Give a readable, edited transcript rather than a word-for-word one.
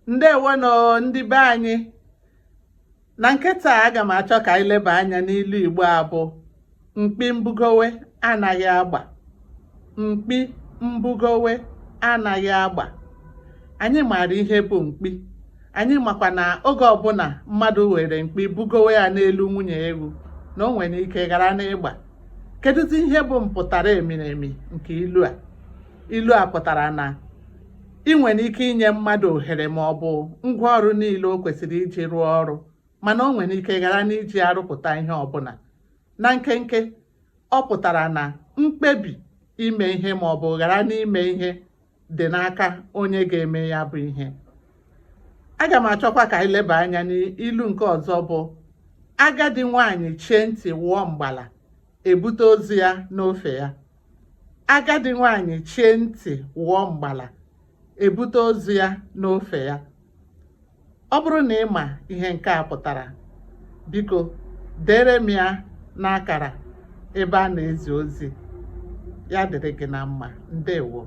Ndewonụ ndị be anyị. Na nke taa, aga m achọ ka anyị leba anya n'ilu Igbo a bụ mkpi mbugowe anaghị agba. Mkpi mbugowe anaghị agba. Anyị maara ihe bụ mkpi. Anyị makwa na oge ọbụla mmadụ were mkpi bugowe ya n'elu nwunye ewu, na o nwere ike ghara n'ịgba. Kedụzi ihe bụ mpụtara emiri emi nke ilu a? Ilu a pụtara na ị nwere ike inye mmadụ ohere ma ọ bụ ngwaọrụ niile o kwesịrị iji rụọ ọrụ, mana o nwere ike ghara n'iji arụpụta ihe ọbụla. Na nkenke, ọ pụtara na mkpebi ime ihe ma ọ bụ ghara n'ime ihe dị n'aka onye ga-eme ya bụ ihe. Aga m achọkwa ka anyị leba anya n'ilu nke ọzọ bụ agadi nwaanyị chie ntị wụọ mgbala, ebute ozu ya n'ofe ya. Agadi nwaanyị chie ntị wụọ mgbala, ebute ozu ya n'ofe ya. Ọ bụrụ na ị ma ihe nke a pụtara, biko dere m ya n'akara ebe a na-ezi ozi. Ya dịrị gị na mma. Ndewo.